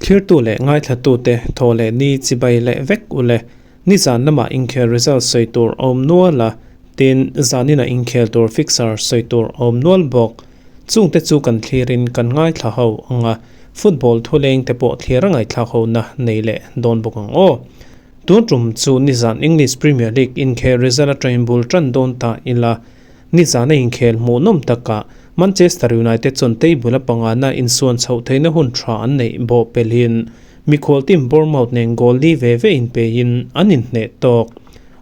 Thlirtu leh ngaithlatute thaw leh ni chibai leh vek u le. Nizan lamah inkhel result sawi tur a awm nual a, tin zaninah inkhel tur fixture sawi tur a awm nual bawk. Chungte chu kan thlirin kan ngaithla ho ang a, football thuleng te pawh thlir a ngaihthlak hona nei leh dawn bawk ang aw. Tun tum chu nizan English Premier League inkhel result atangin bul tan dawn ta ila, nizana inkhel hmuhnawm takah Manchester United chuan table a pangana insuan chhoh theihna hun tha an neih bawh pelhin mikhual team Bournemouth nen goal li ve ve inpeiin an inhneh tawk.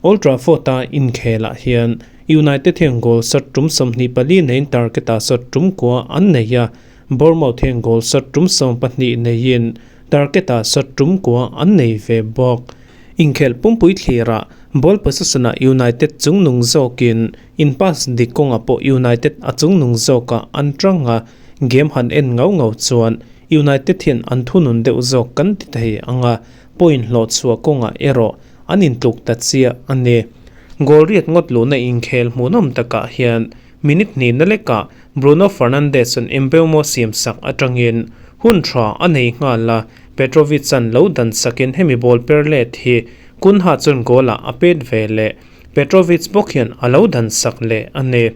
Old Trafford-a inkhelah hian United hian goal sat tum 24 neiin target-ah sat tum kua an nei a, Bournemouth hian goal sat tum 12 neiin target-ah sat tum kua an nei ve bawk. Inkhelh pumpui thlirah ball possession-ah United chungnung zawkin in pass dik kawngah pawh United a chungnung zawkah an tang a, game han en ngau ngau chuan United hian an thunun deuh zawk kan ti thei ang a, point hlawh chhuah kawngah erawh an intluk ta chiah a ni. Goal riat ngawt luhna inkhel hmuhnawm takah hian minute hnihna lekah Bruno Fernandes-a'n Mbeumo siam sak atangin hun tha a nei nghal a, Petrovic-a'n lo dan sakin hemi ball per let hi Cunha chuan goal-ah a pet ve leh. Petrovic bawk hian a lo dan sak leh a ni.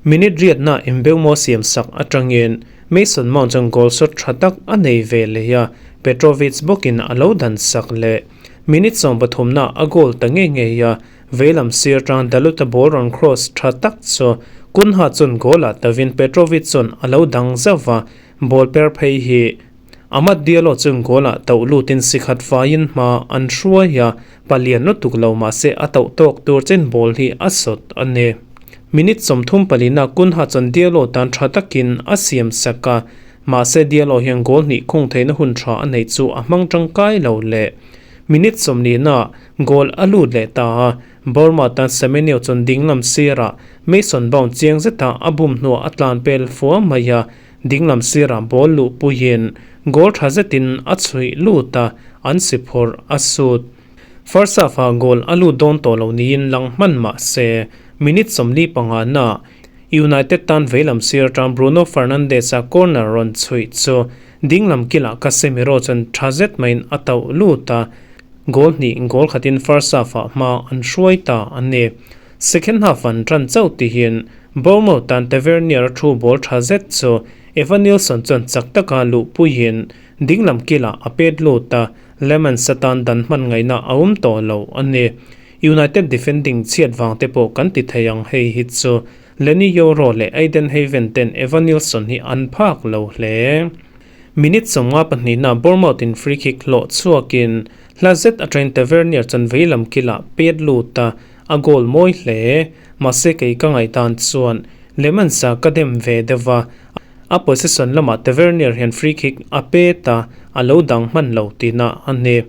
Minute riatna Mbeumo siam sak atangin Mason Mount chuan goal shot tha tak a nei ve leh a, Petrovic bawkin a lo dan sak leh. Minute 13na a goal ta ngei ngei a, veilam sir atang Dalot-a ball rawn cross tha tak chu Cunha chuan goal-ah tavin Petrovic chuan a lo dang zauh va, ball per phei hi Amad Diallo chuan goal-ah tauh lutin sikhat faiin hma an hruai a, palian lutuk lo mahse a tauh tawk tur chen ball hi a sawt a ni. Minute 34na Cunha chuan Diallo tan tha takin a siam sak a, mahse Diallo hian goal hnih khung theihna hun tha a neih chu a hmang tangkai lo leh. Minute 40na goal a lut leh ta a, Bournemouth tan Semenyo chuan dinglam sirah Mason Mount chiang zetah a bum hnuah a tlan pel fua mai a, Dinglam sirah ball luh puiin goal tha zetin a chhuih lut a, an si phawrh a sut. First half-ah goal a lut dawn tawh lo niin lang hman mah se, minute 45 na United tan veilam sir atang Bruno Fernandes-a corner rawn chhuih chu dinglam kilah Casemiro chuan tha zet maiin a tauh lut a, goal hnih goal khatin first half-ah hma an hruai ta a ni. Second half an tan chauh tihin Bournemouth tan Tavernier-a thu ball tha zet chu Evanilson chuan chak taka luh puiin dinglam kilah a pet lut a, Lemons atan dan hman ngaihna a awm tawh lo a ni. United defending chhiat vang te pawh kan ti thei ang hei hi chu Leny Yoro leh Ayden Heaven ten Evanilson hi an phak lo hle. Minute 52 na Bournemouth in free kick hlawh chhuakin hla zet atangin Tavernier chuan veilam kilah pet lut a, A goal mawi hle. Mahse kei ka ngaihdan chuan Lemans-a ka dem ve deuh a, a possession lamah Tavernier hian free kick a pet a, a lo dang hman lo tihna a ni.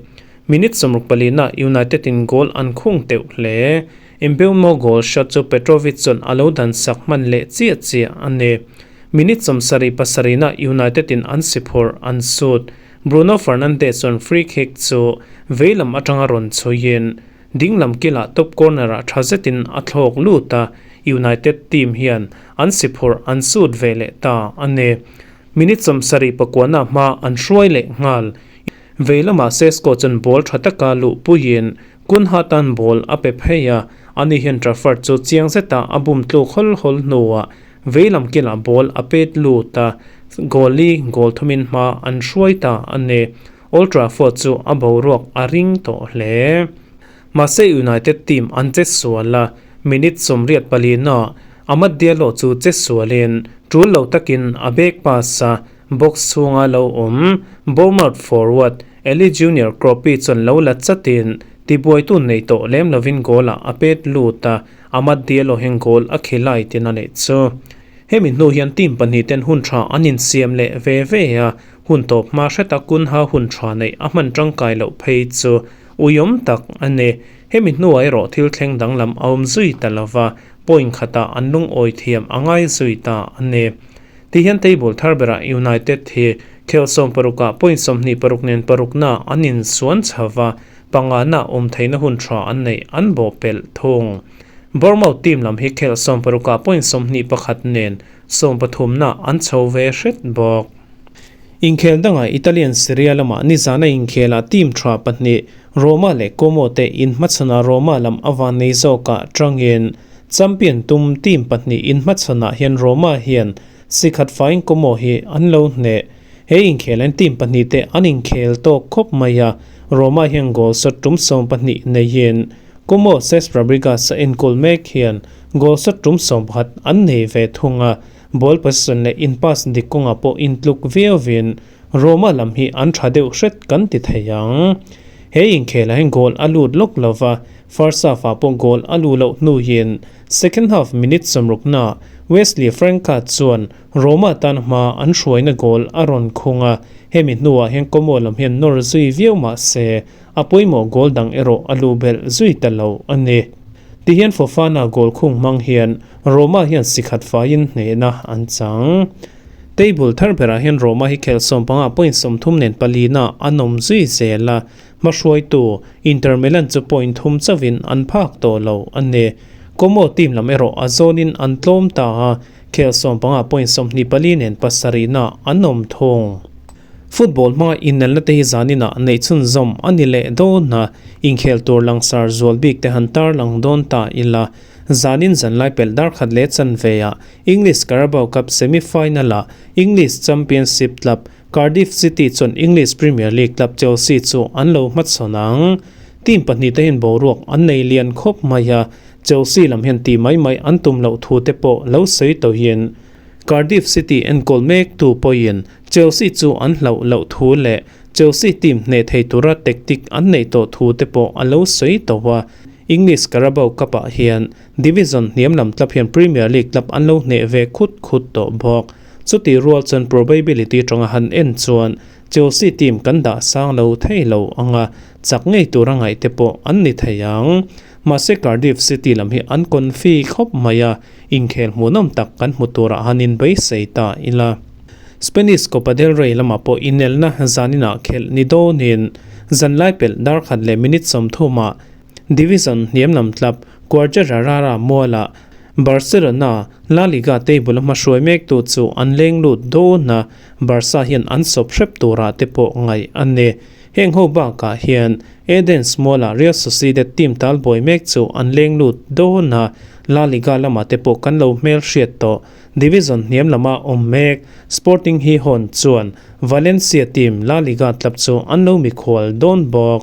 Minute 64 na United in goal an khung teuh hle. Mbeumo goal shot chu Petrovic chuan a lo dan sak hman leh chiah chiah a ni. Minute 77 na United in an si phawrh an sut. Bruno Fernandes chuan free kick chu veilam atanga rawn chhuiin Dinglam kilah top corner-ah tha zetin a thlawk lut a, United team hian an si phawrh an sut ve leh ta a ni. Minute 79 na hma an hruai leh nghal. Vei lamah Sesko chuan ball tha taka luh puiin Cunha tan ball a pe phei a, ani hian Trafford chu chiang zetah a bum tluk hawl hawl hnuah vei lam kilah ball a pet lut a, goal li goal thumin hma an hruai ta a ni. Old Trafford chu a boruak a ring tawh hle. Mahse United team an che sual a, minute 84 na Amad Diallo chu che sualin tul lo takin a back pass a, box chhunga lo awm Bournemouth forward Eli Junior Kroupi chuan lo la chatin tibuaitu nei tawh lem lovin goal ah a pet lut a, Amad Diallo hian goal a khilai tin a neih chu. Hemi hnu hian team pahnih ten hun tha an insiam leh ve ve a, Hun tawp hma hreta Cunha hun tha neih a hman tangkai loh phei chu uiawm tak a ni. Hemi hnuah erawh thil thleng danglam a awm zui ta lova, point khatah an lungawi thiam a ngai zui ta a ni. Tihian table thar berah United hi khel 16 ah point 26 nen parukna an insuan chho va, pangana awm theihna hun tha an neih an bawhpelh thung. Bournemouth team lam hi khelh sawmparukah point 21 nen sawmpathumna an chho ve hret bawk. Inkhel dangah Italian Serie A lamah nizana inkhelah team tha pahnih Roma leh Como te inhmachhawnah Roma lam a van nei zawkah tangin champion tum team pahnih inhmachhawnah hian Roma hian sikhat faiin Como hi an lo hneh. He inkhel hian team pahnih te an inkhel tawk khawp mai a, Roma hian goal shot tum 12 neiin Como Cesc Fabregas a enkawl mek hian goal shot tum 11 an nei ve thung a, ball possession leh in pass dik kawngah pawh intluk viauvin Roma lam hi an tha deuh hret kan ti thei ang. He inkhelah hian goal a lut lawk lo va, first half ah pawh goal a luh loh hnuin second half minute sawmrukna Wesley Franca chuan Roma tan hma an hruaina goal a rawn khung a, hemi hnuah hian Como lam hian nawr zui viau mah se a pawimawh goal dang erawh a luh belh zui ta lo a ni. Tihian Fofana goal khung hmang hian Roma hian sikhat faiin hnehna an chang. Table thar berah hian Roma hi khelh 15 point 30 nen palina an awm zui zel a, hmahruaitu Inter Milan chu point thum chauhin an phak tawh lo a ni. Como team lam erawh a zawnin an tlawm ta a, khelh 15 point 24 nen pasarihna an awm thung. Football hmanga inelna te hi zaninah neih chhunzawm a ni leh dawn a, inkhel tur langsar zual bik te han tarlang dawn ta ila. Zanin zanlai pelh dar khat leh chanve ah English Carabao Cup semi-final ah English Championship club Cardiff City chuan English Premier League club Chelsea chu an lo hmachhawn ang. Team pahnih te hian boruak an nei lian khawp mai a, Chelsea lam hian ti mai mai an tum loh thu te pawh lo sawi tawhin Cardiff City enkawl mek tu pawhin Chelsea chu an hlauh loh thu leh Chelsea team hneh thei tura tactic an neih tawh thu te pawh a lo sawi tawh a. English Carabao Cup-ah hian Division hniam lam club hian Premier League club an lo hneh ve khut khut tawh bawk. Chutih rual chuan probability tanga han en chuan Chelsea team kan dah sang lo thei lo anga chak ngei tura ngaih te pawh an ni thei ang. Mahse Cardiff City lam hi an confi khawp mai a, inkhel hmuhnawm tak kan hmu turah han inbeisei ta ila. Spanish Copa del Rey lamah pawh inelna zaninah khelh ni dawnin zanlai pelh dar khat leh minute 30ah Division hniam lam club Guadalajara mualah Barcelona La Liga table a hmahruai mektu chu an leng lut dawn a, Barca hian an sawp hrep turah te pawh ngaih a ni. Heng ho bakah hian Eden Small-ah Real Sociedad team talbuai mek chu an leng lut dawn a, La Liga lamah te pawh kan lo hmel hriat tawh. Division hniam lama awm mek Sporting Gijón chuan Valencia team La Liga club chu an lo mikhual dawn bawk.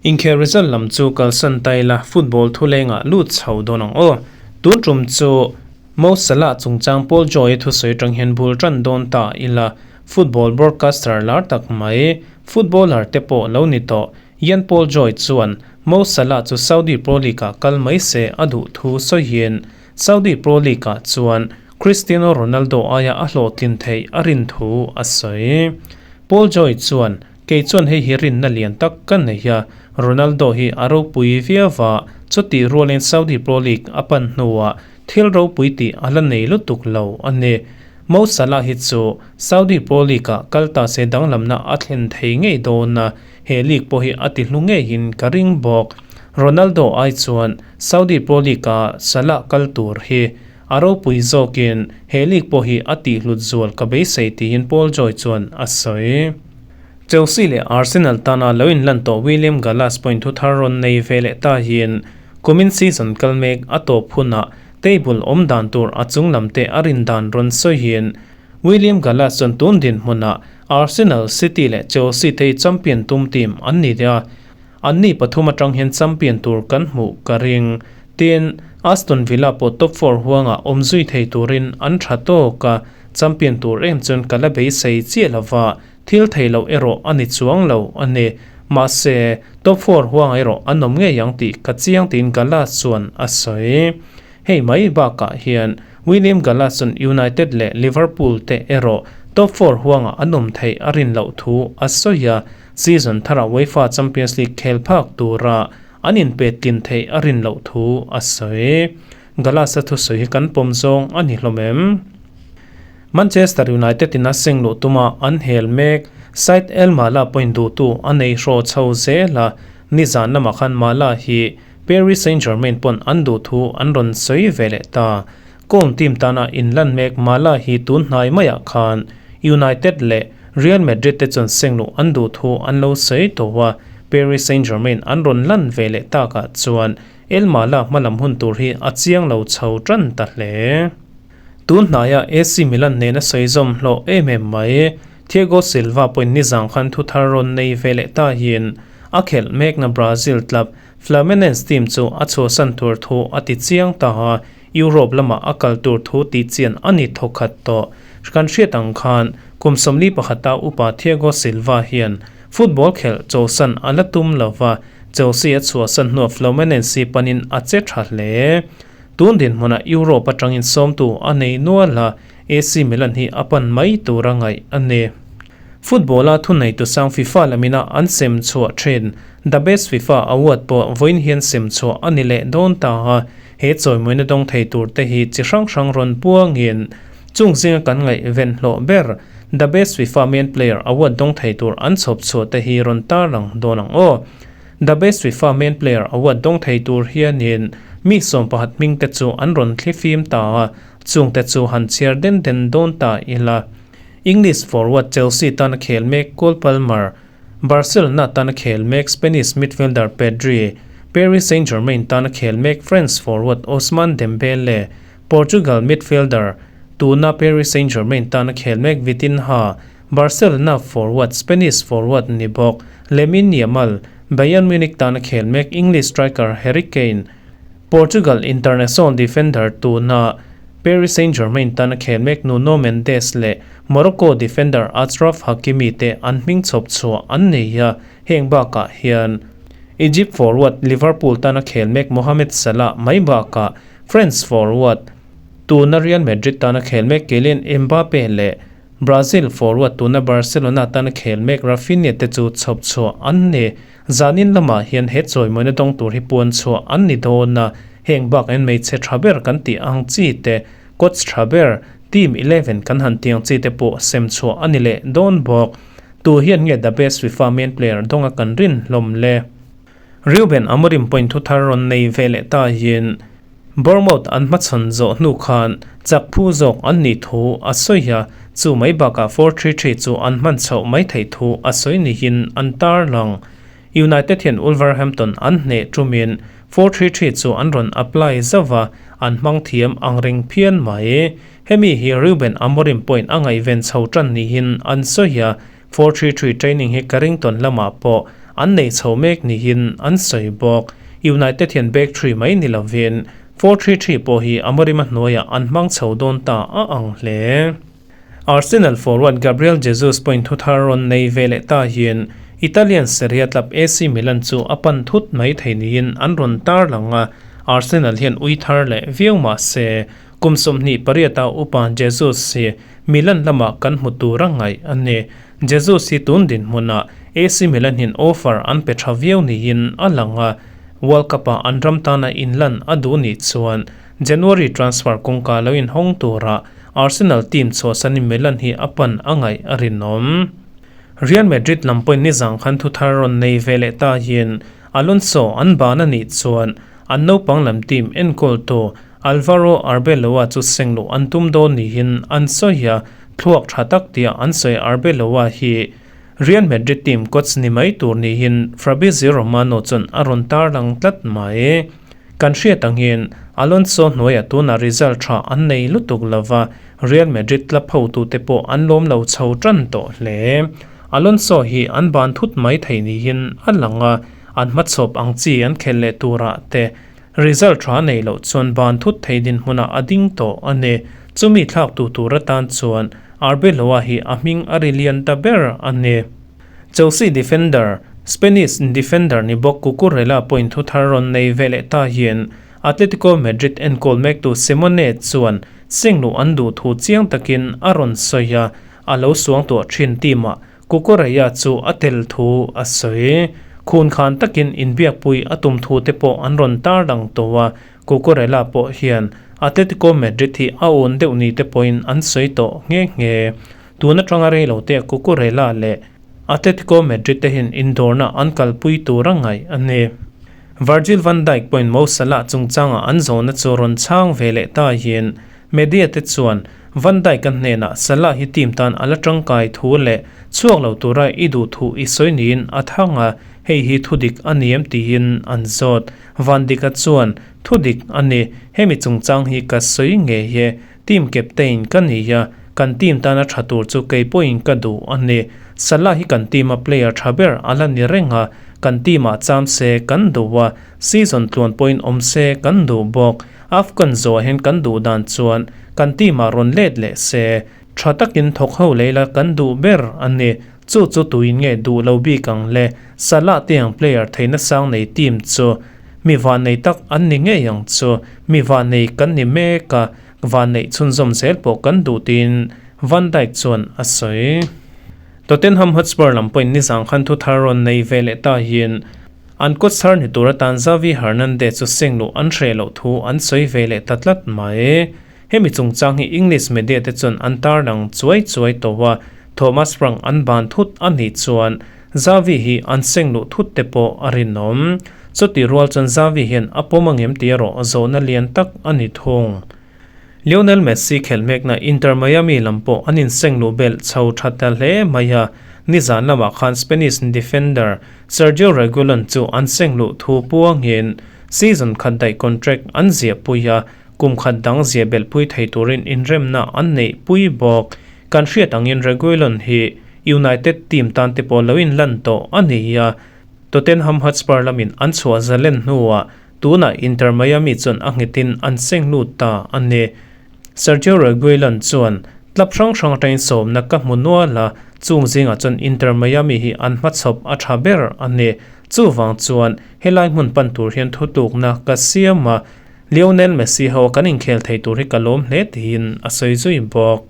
Inkhel result lam chu kalsan ta ila football thulengah lut chho dawn ang aw. Tun tum chu Mo Salah chungchang Paul Joy-a thusawi atang hian bul tan dawn ta ila football broadcaster lar tak mai footballer te pawh lo ni tawh Ian Paul Joy chuan Mo Salah chu Saudi Pro League-ah kal mai se a duh thu sawiin Saudi Pro League-ah chuan Cristiano Ronaldo aia a hlawhtlin theih a rin thu a sawi. Paul Joy chuan, Kei chuan hei hi rinna lian tak ka nei a, Ronaldo hi a ropui viau va, chutih rualin Saudi Pro League a pan hnuah thil ropui tih a la nei lutuk lo a ni. Mo Salah hi chu Saudi Pro League-ah kal ta se danglamna a thlen thei ngei dawn a, he league pawh hi a ti hlu ngeiin ka ring bawk. Ronaldo ai chuan Saudi Pro League-a Salah kal tur hi a ropui zawkin he league pawh hi a tihhlut zual ka beisei tiin Paul Joy chuan a sawi. Chelsea leh Arsenal tana lo inlan tawh William Gallas pawhin thu thar rawn nei ve leh ta hian kumin season kal mek a tawp hunah table awm dan tur a chung lam te a rin dan rawn sawiin William Gallas chuan tun dinhmunah Arsenal, City leh Chelsea te hi champion tum team an ni a, anni pathum atang hian champion tur kan hmuh ka ring. Tin, Aston Villa pawh top four huangah awm zui thei turin an tha tawk a, champion tur em chuan ka la beisei chiah lova, thil thei loh erawh a ni chuang lo a ni. Mahse, top four huangah erawh an awm ngei ang tih ka chiang tiin Gallas chuan a sawi. Hei mai bakah hian William Gallas chuan United leh Liverpool te erawh top four huangah an awm theih a rin loh thu a sawi a, season tharah UEFA Champions League khel phak tura an inpet tlin theih a rin loh thu a sawi. Gallas-a thusawi hi kan pawm zawng a ni hlawm em? Manchester United in a seng luh tuma an hel mek Said El Mala pawhin duhtu a nei hraw chho zel a, nizan lamah khan Mala hi. Paris Saint-Germain pawn an duh thu an rawn sawi ve leh ta. Kawng team tana inlan mek Mala hi tun hnai maiah khan United leh Real Madrid te chuan sengluh an duh thu an lo sawi tawh a, Paris Saint-Germain an rawn lan ve leh takah chuan El Mala hmalam hun tur hi a chiang lo chho tan ta hle. Tun hnaia AC Milan nena sawi zawm hlawh em em mai. Thiago Silva pawhin nizang khan thu thar rawn nei ve leh ta hian a khelh mekna Brazil club Fluminense team chu a chhuahsan tur thu a ti chiang ta a, Europe lamah a kal tur thu tih chian a ni thawkhat tawh. Kan hriat ang khan kum 41 upa Thiago Silva hian football khelh chawlhsan a la tum lo va, Chelsea a chhuahsan hnuah Fluminense panin a che tha hle. Tun dinhmunah Europe atangin sawmtu a nei nual a, AC Milan hi a pan mai tur a ngaih a ni. Football-a thuneitu sang FIFA lamina an sem chhuah thin The Best FIFA Award pawh vawiin hian sem chhuah a ni leh dawn ta a, he chawimuina dawng thei tur te hi chi hrang hrang rawn puangin chung zinga kan ngaihven hlawh ber The Best FIFA Men Player Award dawng thei tur an chhawp chhuah te hi rawn tarlang dawn ang aw. The Best FIFA Men Player Award dawng thei tur hianin mi 11 hming te chu an rawn thlifim ta a, Chungte chu han chhiar den den dawn ta ila. English forward Chelsea tana khel mek Cole Palmer, Barcelona tana khel mek Spanish midfielder Pedri, Paris Saint-Germain tana khel mek French forward Ousmane Dembele, Portugal midfielder, tuna Paris Saint-Germain tana khel mek Vitinha, Barcelona forward Spanish forward ni bawk Lamine Yamal, Bayern Munich tana khel mek English striker Harry Kane, Portugal international defender tuna Paris Saint-Germain tana khel mek Nuno Mendes leh Morocco defender Achraf Hakimi te an hming chhawp chhuah an nei a, heng bakah hian Egypt forward Liverpool tana khel mek Mohamed Salah mai bakah France forward tuna Real Madrid tana khel mek Kylian Mbappe leh Brazil forward tuna Barcelona tana khel mek Raphinha te chu chhawp chhuah an ni. Zanin lamah hian he chawimawina dawng tur hi puan chhuah an ni dawn a, heng bak en hmeichhe tha ber kan tih ang chi te, coach tha ber, team 11 kan han tih ang chi te pawh sem chhuah a ni leh dawn bawk. Tu hian nge the best FIFA main player dawnga kan rin hlawm le? Reuben Amorim point thu thar rawn nei ve leh ta hian Bournemouth an hmachhawn zawh hnu khan chak phu zawk an nih thu a sawi a, chu mai bakah 4-3-3 chu an hman chhoh mai theih thu a sawi niin an tarlang. United hian Wolverhampton an hneh tumin 4-3-3 chu an rawn apply zauh a, an hmang thiam ang reng phian mai. Hemi hi Reuben Amorim pawhin a ngaihven chho tan niin an sawi a, 4-3-3 training hi Carrington lamah pawh an nei chho mek niin an sawi bawk. United hian back three mai ni lovin 4-3-3 pawh hi Amorim-a hnuaiah an hmang chho dawn ta a ang hle. Arsenal forward Gabriel Jesus pawhin thu thar rawn nei ve leh ta hian Italian Serie A club AC Milan chu a pan thut mai thei niin an rawn tarlang a, Arsenal hian ui thar leh viau mah se Kum 28-a upa Jesus hi Milan lamah kan hmu tur a ngaih a ni. Jesus hi tun dinhmunah AC Milan hian offer an pe tha viau niin a lang a, World Cup-ah an ram tana inlan a duh nih chuan January transfer kawngka lo inhawng turah Arsenal team chhuahsanin Milan hi a pan a ngaih a rinawm. Real Madrid lam pawhin nizang khan thu thar rawn nei ve leh ta hian Alonso an ban a nih chuan an naupang lam team enkawltu Alvaro Arbeloa chu sengluh an tum dawn niin an sawi a, thluak tha tak tia an sawi Arbeloa hi Real Madrid team coach ni mai tur niin Fabrizio Romano chuan a rawn tarlang tlat mai. Kan hriat angin Alonso hnuaiah tunah result tha an nei lutuk lova, Real Madrid club hotute pawh an lawm lo chho tan tawh hle. Alonso hi an ban thut mai thei niin a lang a, an hmachhawp ang chi an khelh leh turah te Result tha nei loh chuan ban thut thei dinhmunah a ding tawh a ni. Chumi thlak tu tur atan chuan Arbeloa hi a hming a ri lian ta ber a ni. Chelsea defender, Spanish defender ni bawk Cucurella pawhin thu thar rawn nei ve leh ta hian Atletico Madrid enkawl mektu Simeone chuan sengluh an duh thu chiang takin a rawn sawi a, a lo suang tuah thin team-ah Cucurella chu a tel thu a sawi. Khun khan takin inbiakpui a tum thu te pawh an rawn tarlang tawh a, Cucurella pawh hian Atletico Madrid hi a awn deuh ni te pawhin an sawi tawh nghe nghe. Tun atanga rei lo te Cucurella leh Atletico Madrid te hian indawrna an kalpui tur a ngaih a ni. Virgil van Dijk pawhin Mo Salah chungchanga an zawhna chu rawn chhang ve leh ta hian media te chuan Van Dijk-a hnenah Salah hi team tan a la tangkai thu leh chhuak lo tura i duh thu i sawi niin a thang a, hei hi thudik a ni em tiin an zawt. Van Dijk-a chuan, Thudik a ni, hemi chungchang hi ka sawi ngei e, team captain ka ni a, kan team tana tha tur chu kei pawhin ka duh a ni. Salah hi kan team a player tha ber a la ni reng a, kan team ah cham se kan duh a, season tluan pawhin awm se kan duh bawk. Afghan zawh hian kan duh dan chuan kan team ah rawn let leh se, tha takin thawk ho lei la kan duh ber a ni. Chu chu tuin nge duh lo bik ang le, Salah te ang player theihna sang nei team chu mi vannei tak an ni ngei ang chu, mi vannei kan ni mek a, vanneih chhunzawm zel pawh kan duh tiin Van Dijk chuan a sawi. Tottenham Hotspur lam pawhin nizang khan thu thar rawn nei ve leh ta hian an kawt chhar ni tur atan Xavi Hernandez chu seng luh an hreh loh thu an sawi ve leh ta tlat mai. Hemi chungchang hi English media te chuan an tarlang chuai chuai tawh a, Thomas Frank an ban thut a nih chuan Xavi hi an seng luh thut te pawh a rinawm. Chutih rual chuan Xavi hian a pawm angem tih erawh zawhna lian tak a ni thung. Lionel Messi khelh mekna Inter Miami lam pawh an inseng luh belh chho tha ta hle mai a, nizan lamah khan Spanish defender Sergio Reguilon chu an seng luh thu puangin season khat daih contract an ziah pui a, kum khat dang ziah belh pui thei turin inremna an neih pui bawk. Kan hriat angin Reguilon hi United team tan te pawh lo inlan tawh a ni a, Tottenham Hotspur lamin an chhuah zalen hnuah tunah Inter Miami chuan a nghetin an seng lut ta a ni. Sergio Reguilon chuan club hrang hrang atangin sawmna ka hmu nual a, chung zingah chuan Inter Miami hi an hmachhawp a tha ber a ni. Chuvang chuan helai hmun pan tur hian thutlukna ka siam a, Lionel Messi ho kan inkhel thei tur hi ka lawm hle tiin a sawi zui bawk.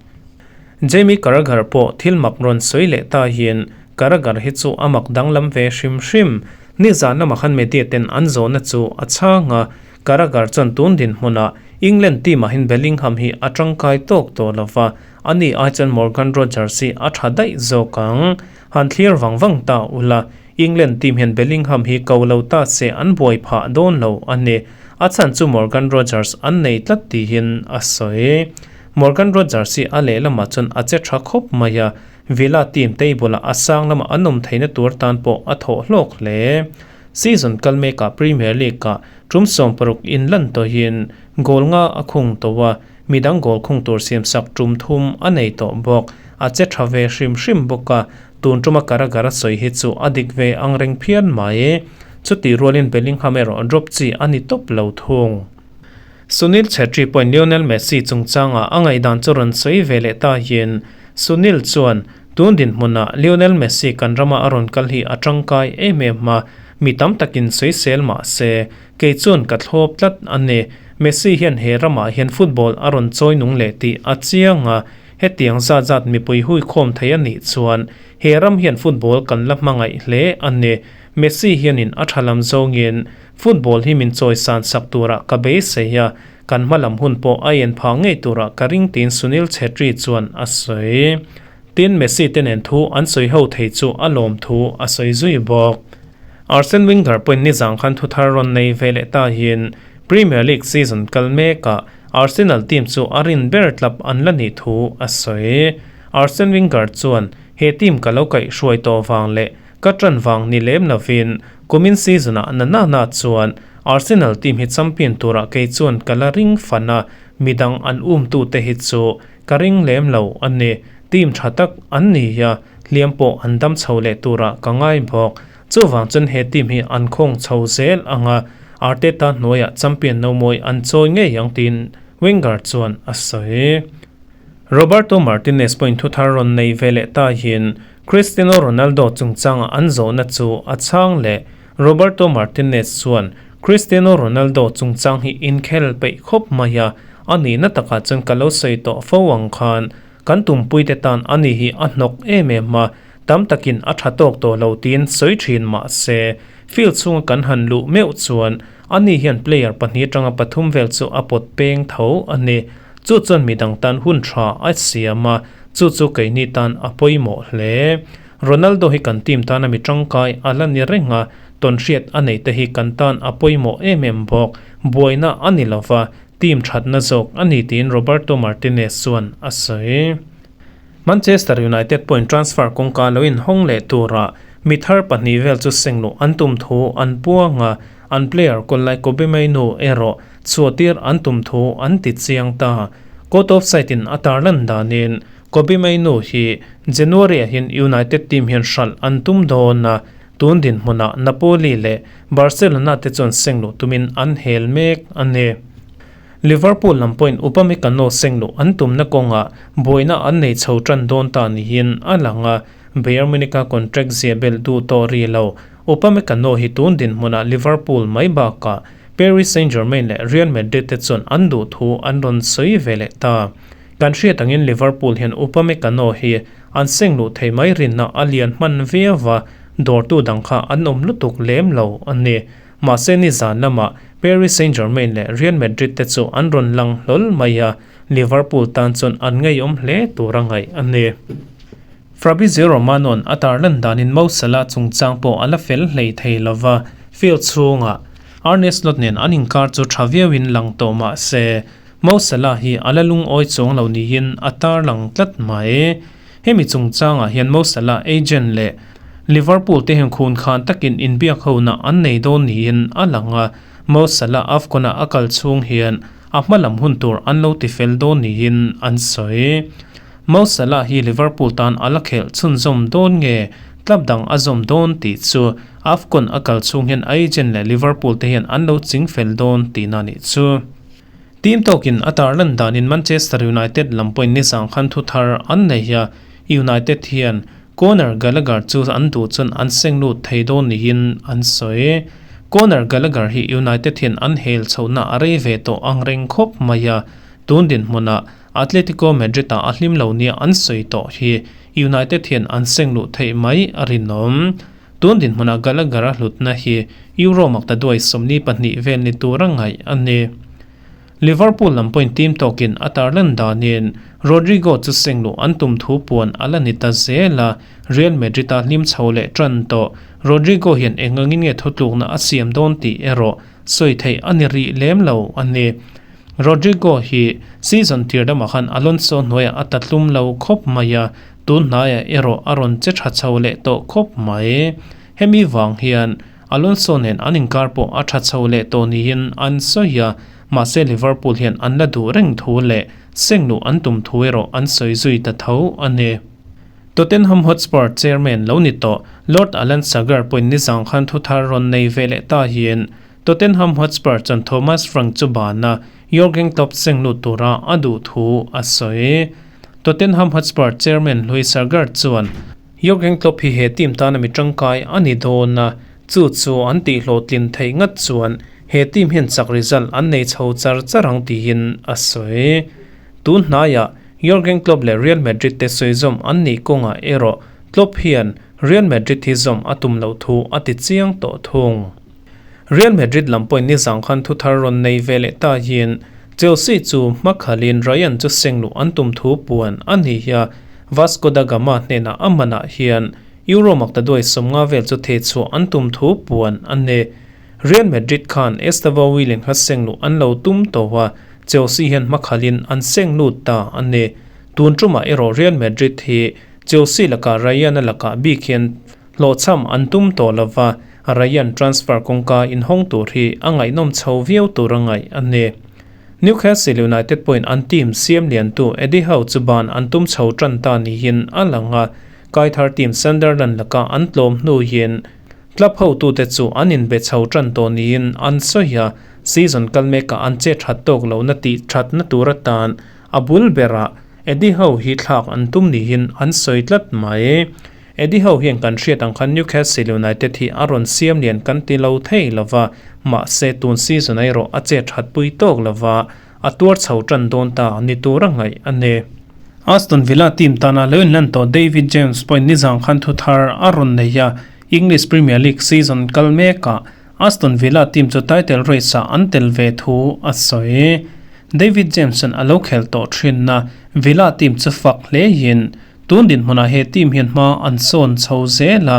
Jamie Carragher pawh thil mak rawn sawi leh ta hian Carragher hi chu a mak danglam ve hrim hrim. Nizan lamah khan media ten an zawhna chu a chhang a, Carragher chuan tun dinhmunah England team ah hian Bellingham hi a tangkai tawk tawh lo va, ani ai chuan Morgan Rogers hi a tha daih zawk ang. Han thlir vang vang ta ula, England team hian Bellingham hi ko lo ta se an buai phah dawn lo a ni. A chhan chu Morgan Rogers an nei tlat tihin a sawi. Morgan Rogers hi a lehlamah chuan a che tha khawp mai a, Villa team table-ah a sang lama an awm theihna tur tan pawh a thawh hlawk hle. Season kal mekah Premier League-ah tum 60 inlan tawhin goal nga a khung tawh a, midang goal khung tur siamsak tum thum a nei tawh bawk. A che tha ve hrim hrim bawk a, tun tuma Carragher a sawi hi chu a dik ve ang reng phian mai. Chutih rualin Bellingham erawh drop chi a ni tawp lo thung. Sunil Chhetri pawhin Lionel Messi chungchangah a ngaihdan chu rawn sawi ve leh ta hian Sunil chuan, Tun dinhmunah Lionel Messi kan rama a rawn kal hi a tangkai em em a, mi tam takin sawisel mah se, kei chuan ka thlawp tlat a ni. Messi hian he ramah hian football a rawn chawi nung leh tih a chiang a, hetiang zat zat mipui huikhawm thei a nih chuan he ram hian football kan la hmangaih hle a ni. Messi hianin a tha lam zawngin Football hi min chawi san sak turah ka beisei a, kan hma lam hun pawh a en phah ngei turah ka ring tiin Sunil Chhetri chuan a sawi. Tin, Messi te nen thu an sawi ho thei chu a lawm thu a sawi zui bawk. Arsene Wenger pawhin nizang khan thu thar rawn nei ve leh ta hian Premier League season kal mekah Arsenal team chu a rin ber tlap an la nih thu a sawi. Arsene Wenger chuan, He team ka lo kaihhruai tawh vang leh Ka ṭan vang ni lem lovin kumin season-ah na na na chuan Arsenal team hi champion turah kei chuan ka la ring fan a, midang an umtute hi chu ka ring lem lo a ni. Team ṭha tak an ni a, hliam pawh an dam chho leh turah ka ngai bawk. Chuvang chuan he team hi an khawng chho zel ang a, Arteta hnuaiah champion no mawi an chawi ngei ang tiin Wenger chuan a sawi. Roberto Martinez pawhin thuthar rawn nei ve leh ta hian Cristiano Ronaldo chungchanga an zawhna chu a chhang leh. Roberto Martinez chuan, Cristiano Ronaldo chungchang hi inkhel peih khawp mai a, a nihna takah chuan ka lo sawi tawh fo ang khan kan tumpuite tan ani hi a hnawk em em a, tam takin a tha tawk tawh lo tiin sawi thin mah se, field chhunga kan han luh meuh chuan ani hian player pahnih atanga pathum vel chu a pawt peng tho a ni. Chu chuan midang tan hun tha a siam a, chu chu keini tan a pawimawh hle. Ronaldo hi kan team tana mi tangkai a la ni reng a, Tawnhriat a nei te hi kan tan a pawimawh em em bawk. Buaina a ni lova, team thatna zawk a ni tiin Roberto Martinez chuan a sawi. Manchester United pawhin transfer kawngka lo inhawng leh tura mi thar pahnih vel chu sengluh an tum thu an puang a, an player kawllai Kobbie Mainoo erawh chhuahtir an tum thu an ti chiang ta. Court of Side in a tarlan danin Kobbie Mainoo hi January ah hian United team hian hralh an tum dawn a, tun dinhmunah Napoli leh Barcelona te chuan sengluh tumin an hel mek a ni. Liverpool lam pawhin Upamecano sengluh an tumna kawngah buaina an nei chho tan dawn ta niin a lang a, Bayern Munich-a contract zia belh duh tawh ri lo. Upamecano hi tun dinhmunah Liverpool mai bakah Paris Saint-Germain leh Real Madrid te chuan an duh thu an rawn sawi ve leh ta. Kan hriat angin Liverpool hian Upamecano hi an sengluh thei mai rinna a lian hman viau a, dawrtu dang kha an awm lutuk lem lo a ni. Mahse nizan lamah Paris Saint-Germain leh Real Madrid te chu an rawn lang hlawl mai a, Liverpool tan chuan an ngeiawm hle tur a ngaih a ni. Fabrizio Romano-a'n a tarlan danin Mo Salah chungchang pawh a la fel hlei thei lo va, field chhungah Arne Slot nen an inkar chu tha viauin lang tawh mah se, Mo Salah hi a la lungawi chuang lo niin a tarlang tlat mai. Hemi chungchangah hian Mo Salah agent leh Liverpool te hian khun khan takin inbiak hona an nei dawn niin a lang a, Mo Salah AFCON-a a kal chhung hian a hma lam hun tur an lo tifel dawn niin an sawi. Mo Salah hi Liverpool tan a la khelh chhunzawm dawn nge club dang a zawm dawn tih chu AFCON a kal chhung hian agent leh Liverpool te hian an lo chingfel dawn tihna nih chu. Team tawkin a tarlan danin Manchester United lam pawhin nizang khan thu thar an nei a, United hian Conor Gallagher chu an duh chuan an seng lut thei dawn niin an sawi. Conor Gallagher hi United hian an hel chhohna a rei ve tawh ang reng khawp mai a, tun dinhmunah Atletico Madrid-ah a hlim lo nia an sawi tawh hi United hian an seng luh theih mai a rinawm. Tun dinhmunah Gallagher-a hlutna hi Euro makta duai 42 vel ni tura ngaih a ni. Liverpool lam pawhin team tawkin a tarlan danin Rodrygo chu sengluh an tum thu puan a la ni ta zel a, Real Madrid-a hlim chho leh tan tawh. Rodrygo hian eng angin nge thutlukna a siam dawn tih erawh sawi theih a ni rih lem lo a ni. Rodrygo hi season tir lamah khan Alonso hnuaiah a tatlum lo khawp mai a, Tun hnaiah erawh a rawn che tha chho leh tawh khawp mai. Hemi vang hian Alonso nen an inkar pawh a tha chho leh tawh niin an sawi a, mahse Liverpool hian an la duh reng thu leh sengluh an tum thu erawh an sawi zui ta tho a ni. Tottenham Hotspur chairman lo ni tawh Lord Alan Sugar pawhin nizang khan thu thar rawn nei ve leh ta hian Tottenham Hotspur chuan Thomas Frank chu bana Jurgen Klopp senglut tura a duh thu a sawi. Tottenham Hotspur chairman Louis Sagar chuan, Jurgen Klopp hi he team tana mi tangkai a ni dawn a, chu chu an tihhlawhtlin theih ngat chuan he team hian chak result an nei chho char char ang tiin a sawi. Tun hnaiah Jurgen Klopp leh Real Madrid te sawizawm an nih kawngah erawh Klopp hian Real Madrid hi zawm a tum loh thu a ti chiang tawh thung. Real Madrid lam pawhin nizang khan thu thar rawn nei ve leh ta hian Chelsea chu hmakhalin Ryan chu sengluh an tum thu puan a ni hi a, Vasco da Gama hnenah a manah hian Euro maktaduai 50 vel chu thehchhuah an tum thu puan a ni. Real Madrid khan Estevao Willian kha sengluh an lo tum tawh a, Chelsea hian hmakhalin an senglut ta a ni. Tun tumah erawh Real Madrid hi Chelsea lakah Ryan-a lakah bik hian Hlawhchham an tum tawh lova, Ryan transfer kawngka inhawng tur hi a ngaihnawm chho viau tur a ngaih a ni. Newcastle United pawhin an team siam liantu Eddie Howe chu ban an tum chho tan ta niin a lang a, Kaithar team Sunderland laka an tlawm hnuin club hotute chu an inbe chho tan tawh niin an sawi a, season kal mekah an che that tawk lohna tih thatna tur atan a bul berah Eddie Howe hi thlak an tum niin an sawi tlat mai. Eddie Howe hian kan hriat ang khan Newcastle United hi a rawn siam lian kan ti lo thei lo va, mahse tun season ah erawh a che that pui tawk lo va, a tuar chho tan dawn ta ni tur a ngaih a ni. Aston Villa team tana lo inlan tawh David James pawhin nizang khan thu thar a rawn nei a, English Premier League season kal mekah Aston Villa team chu title race ah an tel ve thu a sawi. David James-a'n a lo khel tawh thinna Villa team chu fak hlein Tun dinhmunah he team hian hma an sawn chho zel a,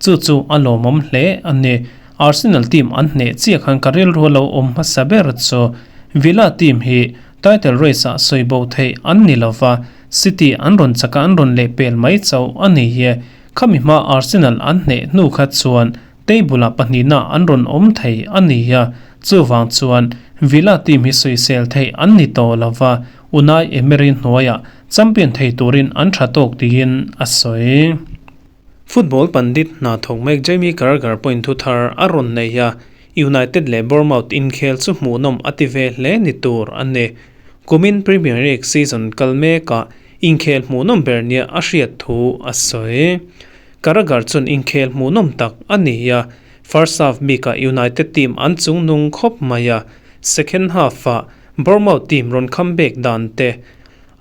chu chu a lawmawm hle a ni. Arsenal team an hneh chiah khan ka rilru a lo awm hmasa ber chu Villa team hi title race ah sawi bo theih an ni lova, City an rawn chak a an rawn lehpel mai chauh a ni hi. Khami hma Arsenal an hneh hnu kha chuan table ah pahnihna an rawn awm thei a ni a, chuvang chuan Villa team hi sawisel theih an ni tawh lova, Unai Emery hnuaiah champion thei turin an tha tawk tiin a sawi. Football pandit hna thawk mek Jamie Carragher pawhin thu thar a rawn nei a, United leh Bournemouth inkhel chu hmuhnawm a ti ve hle ni tur a ni. Kumin Premier League season kal mekah inkhel hmuhnawm ber nia a hriat thu a sawi. Carragher chuan inkhel hmuhnawm tak a ni a, first half bikah United team an chungnung khawp mai a, second half-ah Bournemouth team rawn comeback dan te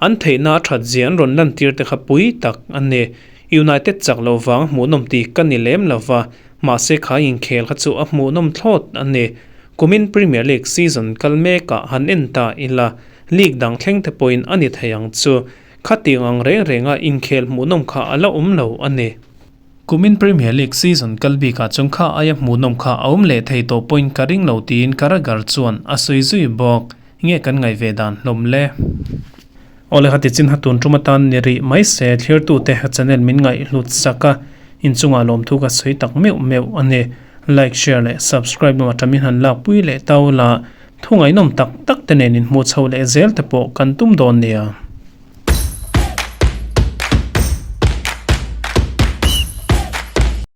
An theihna a that zia an rawn lantir te kha pui tak a ni. United chak loh vang hmuhnawm tih ka ni lem lo va, mahse kha inkhel kha chu a hmuhnawm thlawt a ni. Kumin Premier League season kal mekah han en ta ila, league dang thleng te pawhin a ni thei ang chu. Khatiang ang reng renga inkhel hmuhnawm kha a la awm lo a ni. Kumin Premier League season kal bikah chuan kha aia hmuhnawm kha a awm leh thei tawh pawhin ka ring lo tiin Carragher chuan a sawi zui bawk. Nge kan ngaih ve dan hlawm le? Awle kha tichin ha tun tum atan ni rih mai se thlirtute channel min ngaih hlut sak a, inchungah lawmthu ka sawi tak meuh meuh a ni. Like, share leh subscribe lamah tamin han lakpui leh tau la, thu ngaihnawm tak tak te nen inhmuh chho leh zel te pawh kan tum dawn nia.